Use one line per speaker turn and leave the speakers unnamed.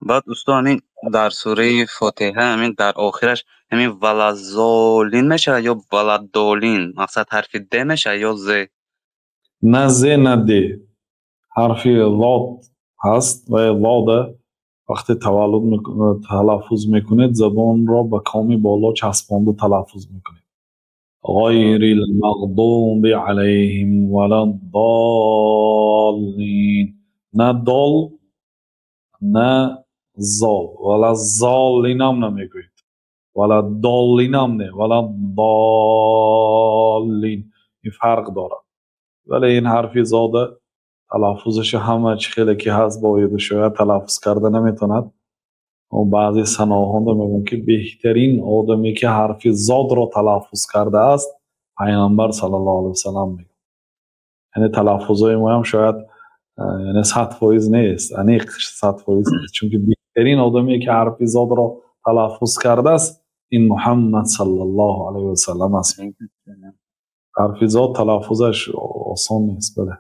Баъд, усто, ҳамин дар сураи Фотиҳа, ҳамин дар охираш ҳамин валаззолин мешавад ё валаддолин? Мақсад, ҳарфи д мешавад ё з?
На з, на д. Ҳарфи зод ҳаст ва зода вақте таваллуд талаффуз мекунед, забонро ба коми боло часпонда талаффуз мекунед. Ғайрил мағдуби алайҳим валад-доллин. На дол, на зол. Валаззолинам намегӯед. Валаддоллинам не, валаддоллин. Ин фарқ дорад. Вале ин ҳарфи зода талаффузашо ҳама чӣ хеле ки ҳаст, бояду шояд талаффуз карда наметавонад. Баъзе саноҳонда мегӯянд, ки беҳтарин одаме, ки ҳарфи зодро талаффуз кардааст, Пайғамбар саллаллоҳу алайҳи васаллам мегӯяд. Яъне талаффузҳои моам шояд, яъне 100% нест, аниқ 100% нест, чунки беҳтарин одаме, ки ҳарфи зодро талаффуз кардааст, ин Муҳаммад саллаллоҳу алайҳи васаллам аст. Ҳарфи зод талаффузаш осон нест, бале.